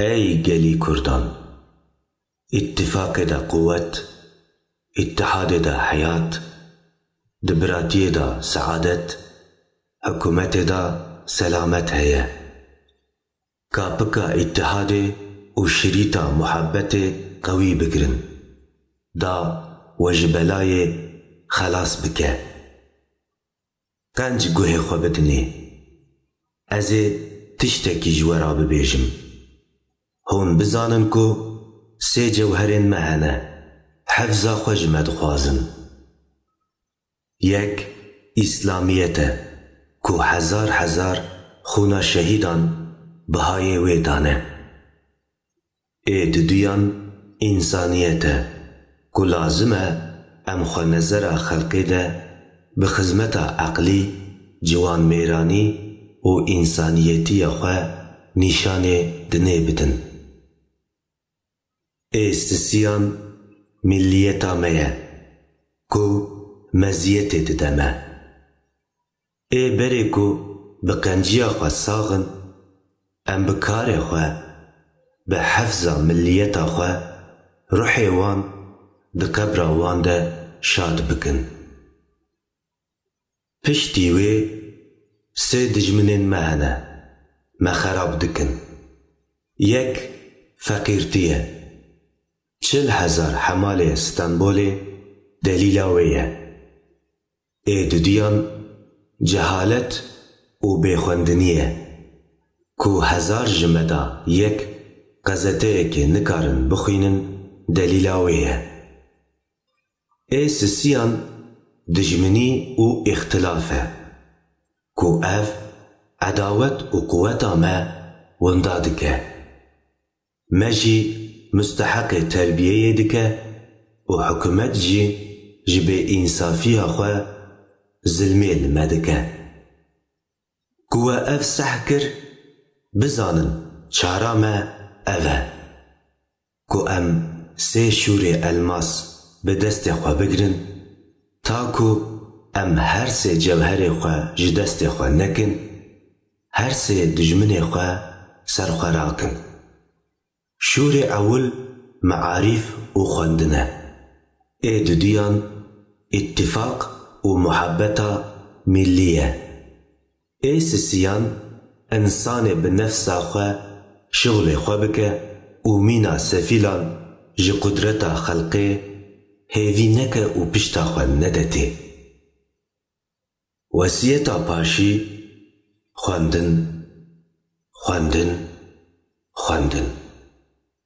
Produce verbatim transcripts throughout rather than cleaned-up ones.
Ey gelî Kurdan! Îttifaqê de quwet, îttihadê de heyat, di biratiyê de seadet, hikûmetê de selamet heye. Kapika îttihadê û şirîta muhebbetê qewî bigirin, da we ji belayê xelas bike. Qenc guhê xwe bidinê. Ez ê tiştekî ji we re bibêjim. Hûn bizanin ku sê cewherên me hene, hefza xwe ji me dixwazin. Yek, Îslamiyet e, ku hezar hezar xûna şehîdan bihayê wê dane. Ê diduyan, însaniyet e, ku lazim e em xwe nezera xelkê de bi xizmeta eqlî, ciwanmêranî û însaniyetiya xwe nîşanê dinê bidin. Ê sisiyan, milliyeta me ye, ku meziyetê dide me. Ê berê ku bi qenciya xwe sax in, em bi karê xwe, bi hefza milliyeta xwe, ruhê wan di qebra wan de şad bikin. Piştî wê sê dijminên me hene, me xerab dikin. Yek, feqîrtî ye. Çil hezar hemalê Stenbolê delîla wê ye. Ê diduyan, cehalet û bêxwendinî ye, ku hezar ji me de yek qezeteyekê nikarin bixwînin, delîla wê ye. Ê sisiyan, dijminî û îxtilaf e, ku ev edawet û quweta me winda dike. Me jî musteheqê terbiyeyê dike û hikûmet jî ji bêînsafiya xwe zilmê li me dike. Ku we ev seh kir, bizanin çara me ev e, ku em sê şûrê elmas bi destê xwe bigirin, ta ku em her sê cewherê xwe ji destê xwe nekin, her sê dijminê xwe ser xwe rakin. Şûrê ewil mearîf û xwendin e. Ê diduyan îttifaq û muhebbeta mîllî ye. Ê sisiyan, însanê bi nefsa xwe şixulê xwe bike û mîna sefîlan ji qudreta xelqê hêvî neke û pişta xwe nede tê. Wesiyeta paşî, xwendin, xwendin, xwendin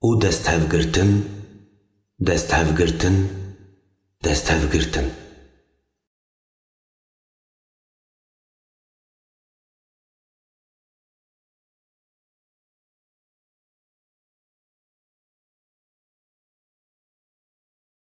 û desthevgirtin, desthevgirtin, desthevgirtin.